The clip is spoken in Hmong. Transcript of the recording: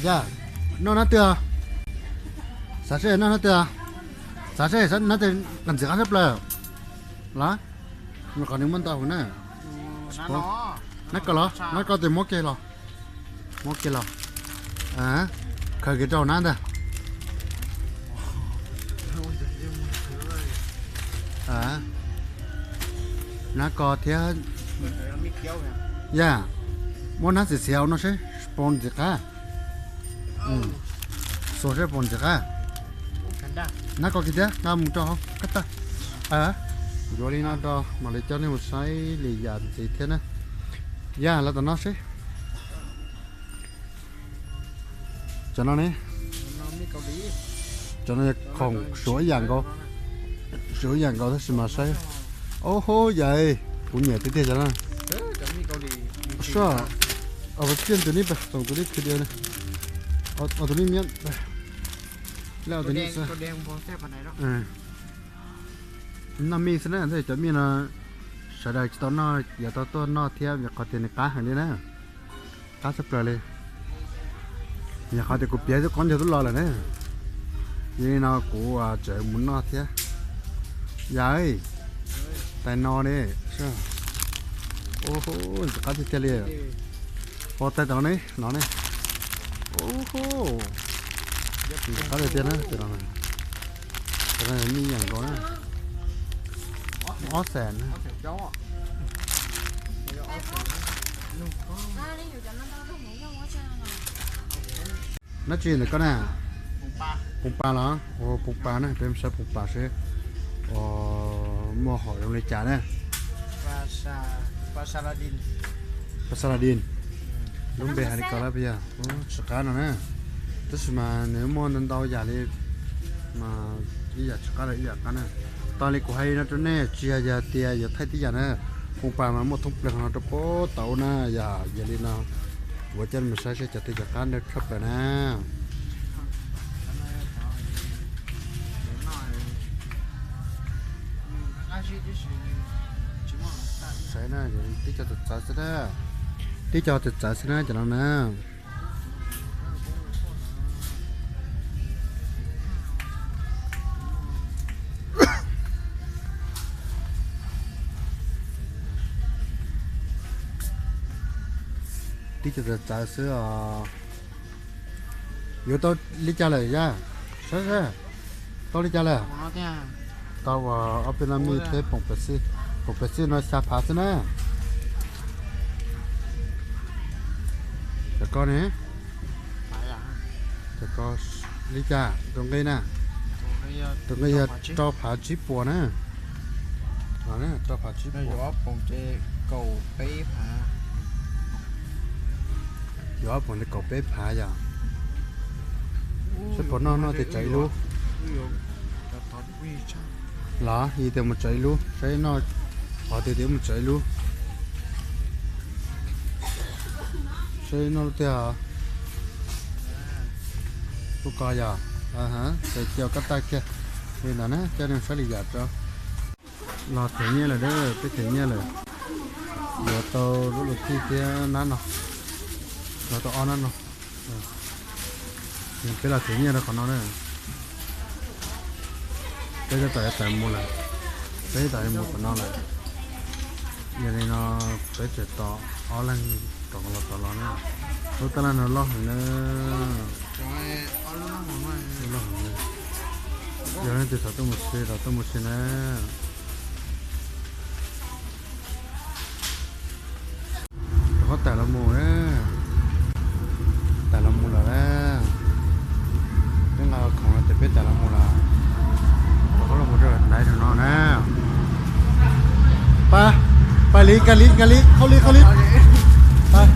Yaj, noj nab twg? Xav seb noj nab twg? Xav seb nab twg ntxim qab tshaj plaws los? Nws qhov nws muaj ntau heev na. Nab ko los, nab ko tes muab kiag los, muab kiag los. Khaws kiag rau nab ntag. Nab ko thiab. Yaj, muab nab xiav xiav no seb puas ntxim qab. Xuas seb puas ntxim qab. Nab ko kiag thiab, nqa mus rau hauv kab tag. Yuav li no rau mam li coj nej mus saib li yam ntxiv thiab na. Yaj, los tom no seb. Cov no ne, cov no yog khoom suav ib yam nkaus, suav ib yam nkaus tab sis mas saib. Ob hub yam, kuv nyiam tiag tiag cov no. Soj, tus nib, tus nib khwv diav, tus nib miab, lej tus nib xwb. Noj mij xwb na, cov mij no sawv daws tsis tau noj, yuav tau tuaj noj thiab vim qhov tias nws qab heev li na. Qab tshaj plaws li. Yog qhov tias kuv piav tub qaub ncaug tub lo lawm na. Yog li no kuv tseem mus noj thiab. Yaj, tais no ne. Ub, ntxim qab tiag tiag li. Pom tais tom no ne, no ne. Ub, ntxim qab tiag tiag na, tais no. Tais no mij yam nkaus na. Ob xees na. Dab tsi ntawm koj na? Poos pas los? Ua poos pas na, peb mus saib poos pas seb muaj hom zoo li cas na. Pas Saladin, lub npe hais li ko lawm puas yog? Tsis qab no na, tab sis mas nws muaj ntau ntau yam li, mas ib yam tsis qab los ib yam qab na. Tas li kuv hais li no rau nej, tsis yog tias yuav thaij tib yam na, poos pas mas muaj thoob plaws qhov no rau puag tod na. Yog yog li no, kuv coj nej mus saib seb cov twg cov qab ntau tshaj plaws na. Saib na, tib co txawv txawv xwb na, tib co txawv txawv xwb na cov no na. Tib co txawv txawv xwb os. Yuav tau li cas lawm Yaj? Saib seb, tau li cas lawm? Tau uas ob peb no mij thiab poom pes xij, poom pes xij no xya phav xwb na. Cov ko ne? Cov ko li cas? Tus nqi na, tus nqi yog rau phav tsib puas na. Rau phav tsib puas. Yuav ob poom ntawd kaum peb phav yom. Saib puas noj, noj tias tsav ib lub. Los yog tias mus tsav ib lub, saib noj, qhov tias tias mus tsav ib lub. Saib noj lub tiag. Lub ko yog, ces cia koj tag kiag li ntawd na, coj nej saib li yam tso. Los them nyiaj lawm, peb them nyiaj lawm. Yuav tau lub luv thij thiab nab no, yuav tau ob nab no. Peb los them nyiaj rau qhov no na. Peb tab tom yuav tawm mus lawm, peb tab tom yuav mus tom no lawm. Yog li no peb tseem tos ob leeg rov los tom los na. Lub tab laj no loj heev na. Loj heev na. Yog leej twg xav tuaj mus si los tuaj mus si na. Rov qab tawm los mus na. Tawm los mus lawm na. Peb nqa khoom no ces peb tawm los mus lawm. Rov qab los mus rau ntaiv no na. Pab, pab li, kab li, kab li, qhau li, qhau li. Pab.